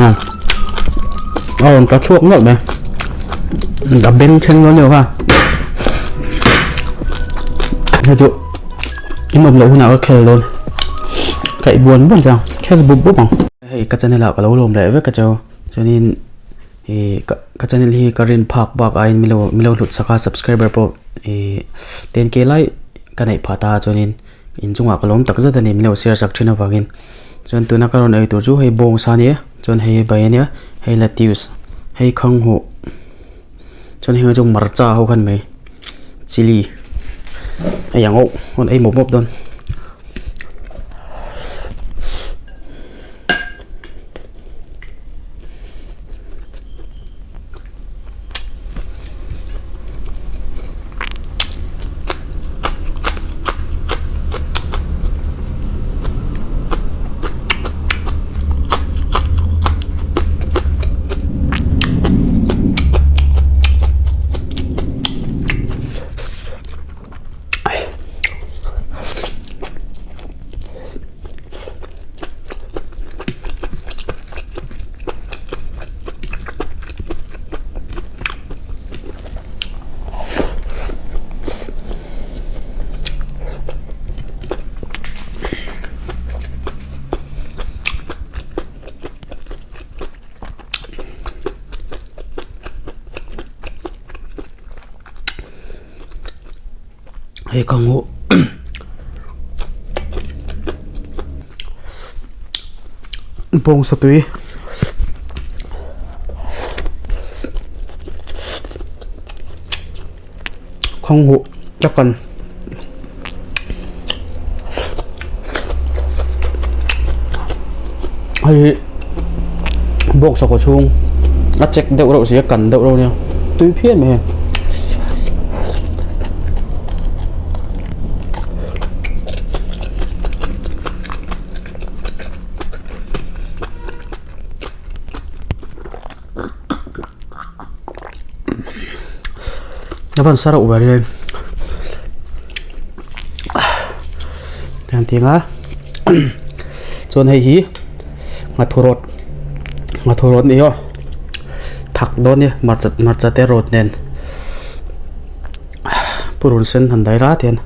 A rawn tla chhuak nawlh mai a beng thleng dawn deuh kha hei chu in awm loh hunah ka khel dawn kaih buan buan chiang khel bup bup ang hei ka channel ah ka lo lawm leh vek a cheu chuanin ih ka ka channel hi ka rin phak bak aiin milo milo hlut sak a subscriber pawh ih 10k lai ka neih phah ta a chuanin inchungah ka lawm tak zet a ni milo share sak thin avangin. Chuan tuna ka rawn ei tur chu hei bawngsa a nia chuan hei bai a nia hei lettuce hei khanghuh chuan heng chu hmarcha ho khan mai chilli hei ang awk rawn ei mawp mawp dawn. Hei ka hmuh bawngsa tui khawnghuh chakan hei hi bawngsa kaw chhung a chek deuh reuh si a kan deuh reuh a nia tui phian mai hei. A van sa reuh ve ri tiang a chuan hei hi nghathu rawt nghathu rawt a ni aw thak dawn a nia hmarcha hmarcha te rawt nen purun sen han dai rat hian.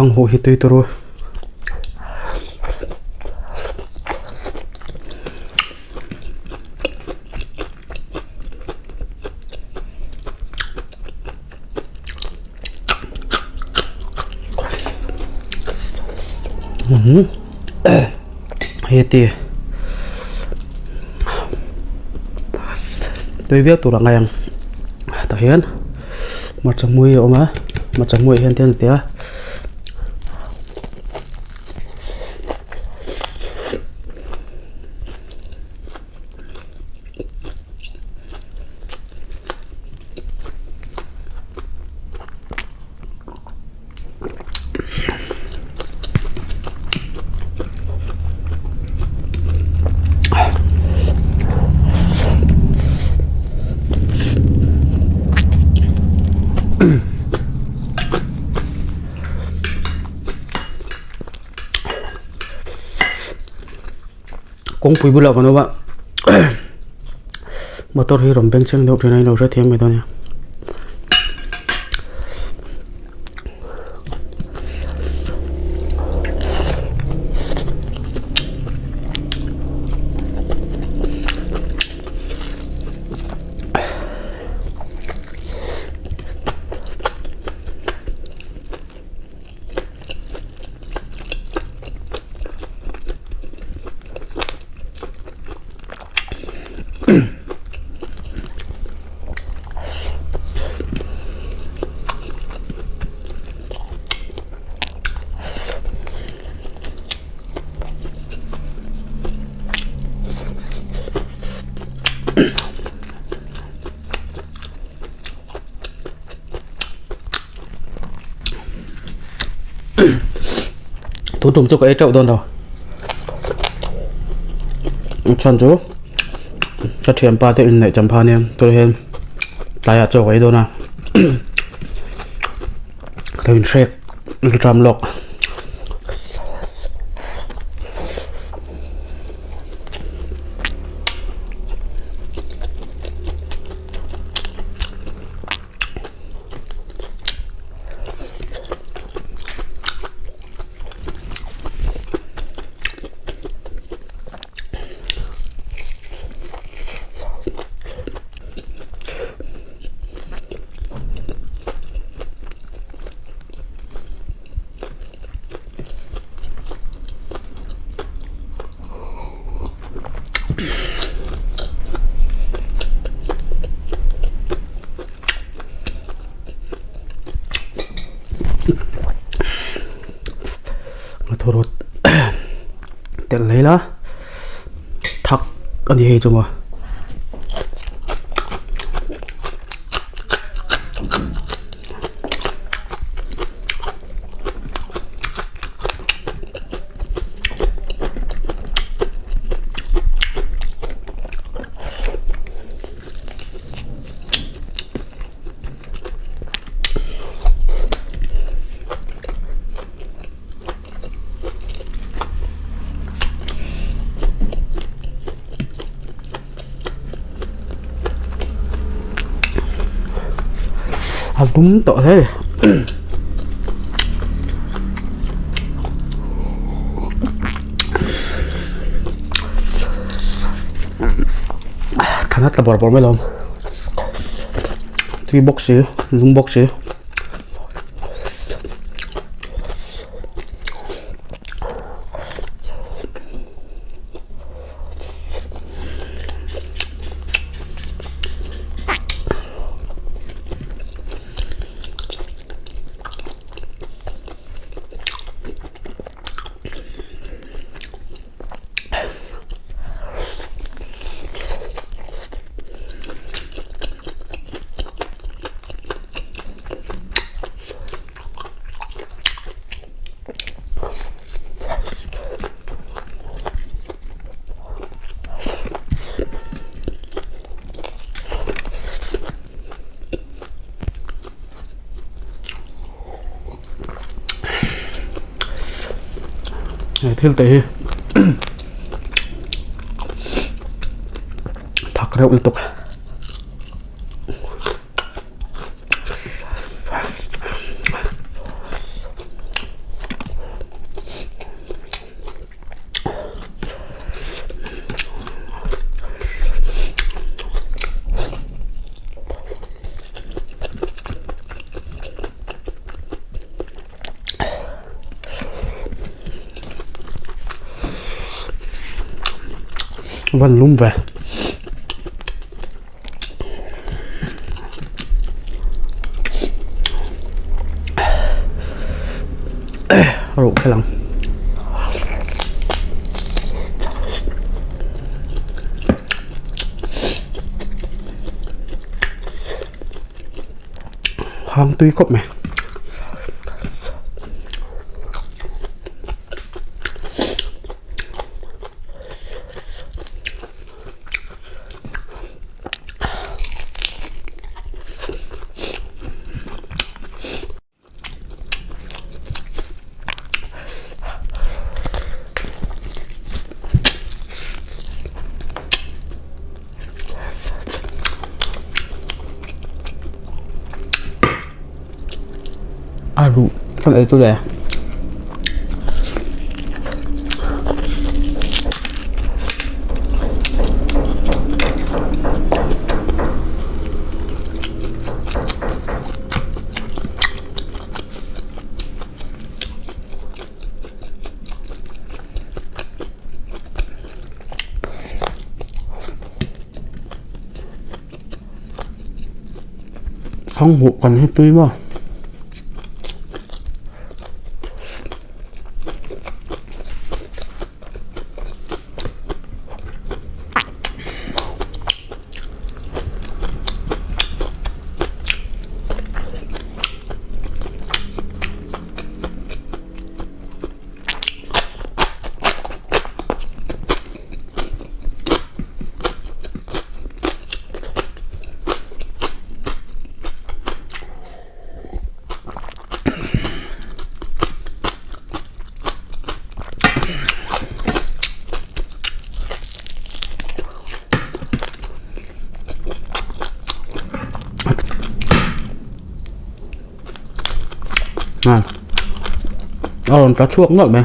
Khang huh hi tui tur u. Hei ti tui viau tur a ngai ang tah hian hmarcha hmui a awm a hmarcha hmuiah hian tian a ti a. Kawngpui bulah kan awm a motor hi rawn beng cheng deuh thin a ilo hrethiam mai dawn a nia. Tun tum chu ka ei teuh dawn lo. Chhan chu ka thianpa te inneih tam pha nia tunah hian tlaiah chaw ka ei dawn a ka lo inhrek ram lawk. A thaw rawt telh hle la thak a ni hei chu maw. A dum tawh hle thlan a tla bawrh bawrh mai lo tui bawk si lum bawk si. He thil te hi thak reuh lutuk. Van lum ve. Ruh khelh ang. Hang tui khawp mai. A ruh kan ei chu le. Thang hmuh kan hi tui maw. A a rawn tla chhuak nawlh mai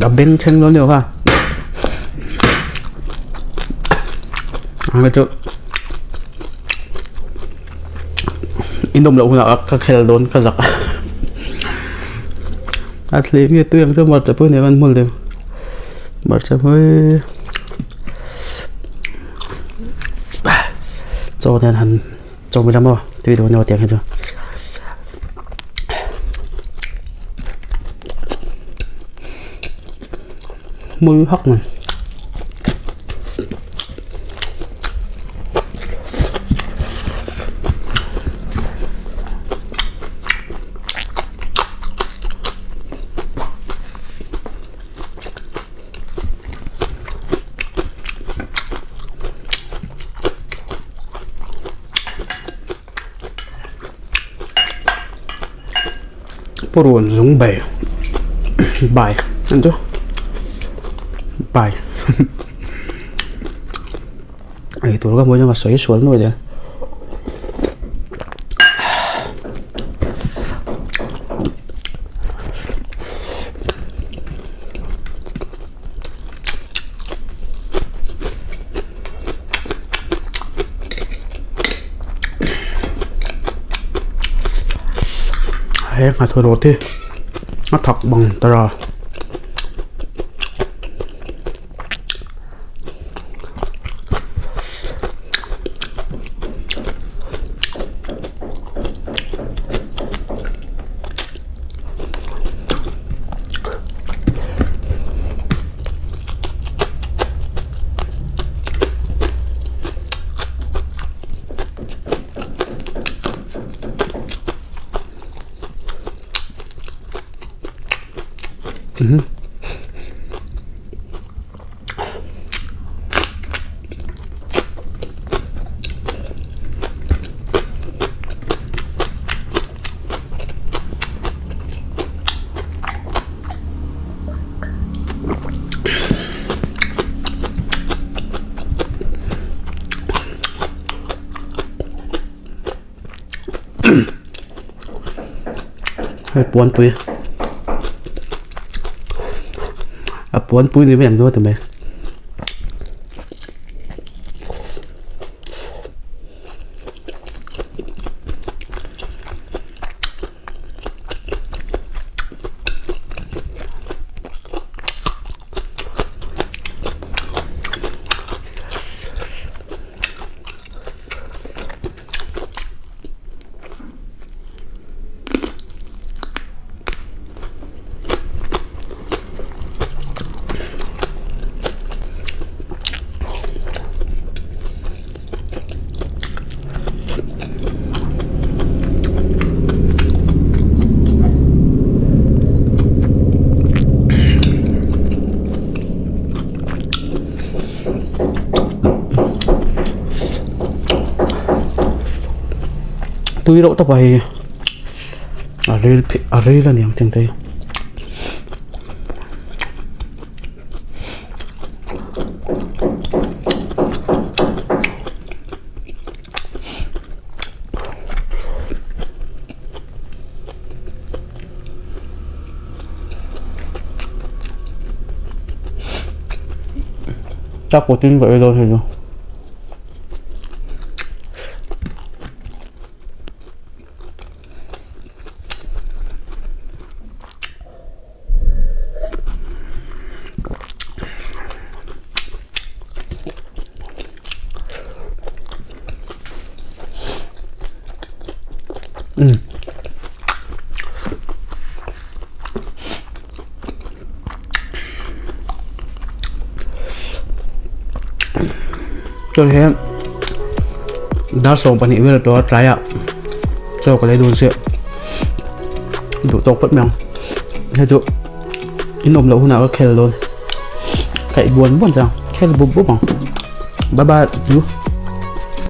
a beng thleng dawn deuh kha ang chu in awm loh hunah ka khel dawn ka zak a thli nge tui ang chu hmarcha pui nen an hmul deuh hmarcha pui chaw nen han chaw mi lam aw tui dawn emaw tiang hi chu. Hmul hak mai. Purun zung bai bai an chu bai ei tur ka hmuh chuan ka sawi sual nuai zel. He hnathawh rawt hi a thak bang tar a. Hei puanpui a puanpui ni mai ang chu ti mai. Tui reuh tawp a hei a rel phei a rel a niang teng te hi. Tak pawhin ka ei dawn hei chu. Chuan hian dar 12 vel tawh a tlaiah chaw ka lei dawn chiah duh tawk phawt mai ang hei chu in awm loh hunah ka khel dawn kaih buan buan chiang khel bup bup ang bye bye.